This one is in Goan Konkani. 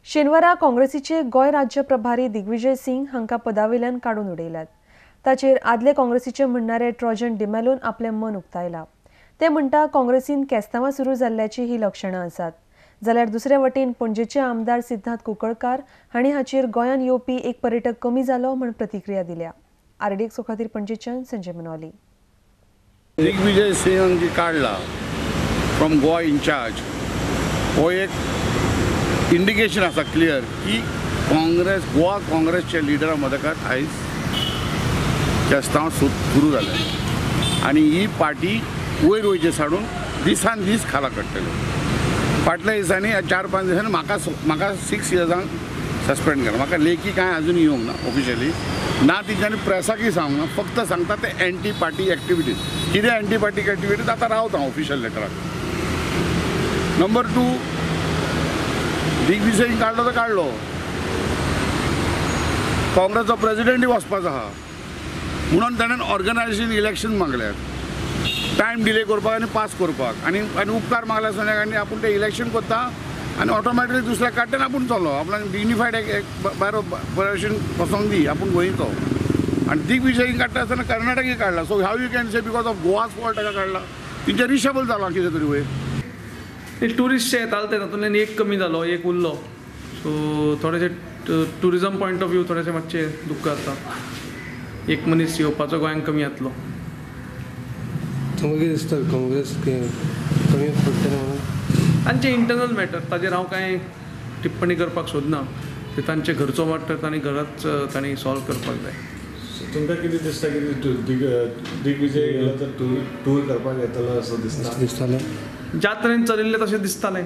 शेनवारा काँग्रेसीचे गोंय राज्य प्रभारी दिग्विजय सिंग हांकां पदावेल्यान काडून उडयल्यात. ताचेर आदले काँग्रेसीचे म्हणणारे ट्रॉजन डिमेलोन आपलें मन उक्तायला. ते म्हणटा काँग्रेसीन केस्तांवां सुरू जाल्ल्याची ही लक्षणां आसात. जाल्यार दुसरे वटेन पणजेचे आमदार सिद्धार्थ कुंकळकार हांणी हाचेर गोंयांत येवपी एक पर्यटक कमी जालो म्हूण प्रतिक्रिया दिल्या. आरडीएक्सो खातीर पणजेच्यान संजय मनोली. दिग्विजय सिंग जी काडला फ्रॉम गोवा इनचार्ज हो एक इंडिकेशन आसा क्लियर की काँग्रेस गोवा काँग्रेसच्या लिडरा मदकात आयज केस्तांव सुरू जालें आनी ही पार्टी वयर वयचे साडून दिसान दीस खाला काडटले. फाटल्या दिसांनी 4-5 दिसांनी म्हाका 6 इयर्सांक सस्पेंड केला. म्हाका लेखी कांय अजून येवंक ना ऑफिशियली ना, तेंच्यांनी प्रेसाकय सांगूंक ना, फक्त सांगता ते एंटी पार्टी एक्टिविटीज. कितें एंटी पार्टी एक्टिविटीज आतां रावता ऑफिशियल लेटराक. नंबर 2, दिग्विजय काडलो तो काडलो, काँग्रेसचो प्रेजिडेंटूय वचपाचो आहा म्हणून ताणें ऑर्गनायजेशन इलेक्शन मागल्यात, टायम डिले करपाक आनी पास करपाक आनी आनी उपकार मागल्या सोनिया गांधी आपूण तें इलेक्शन करता आनी ऑटोमॅटिकली दुसऱ्याक काडटा आनी आपूण चलो आपणाक डिग्निफायड एक बरो भशेन वचोंक दी आपूण गोंयचो. आनी दिग्विजय काडटा आसतना कर्नाटकय काडला. So how you can say because of Goa's fault ताका काडला? तेंचे रिशबल जाला कितें तरी वयर. ट्युरिस्ट जे येताले ते तातूंतल्यान एक कमी जालो, एक उरलो. सो थोडेशे ट्युरिजम पॉयंट ऑफ व्यू थोडेशें मातशें दुख्ख जाता, एक मनीस येवपाचो गोंयांत कमी जातलो. तुमकां कितें दिसता काँग्रेस कमी पडटलें म्हणून? तांचें इंटरनल मॅटर, ताजेर हांव कांय टिप्पणी करपाक सोदना. ते तांचे घरचो मॅटर तांणी घराच तांणी सॉल्व करपाक जाय. तुमकां कितें दिसता की दिग्विजय गेलो तर टूर करपाक येतलो असो दिसता? दिसतालें ज्या तरेन चलिल्लें तशें दिसतालें.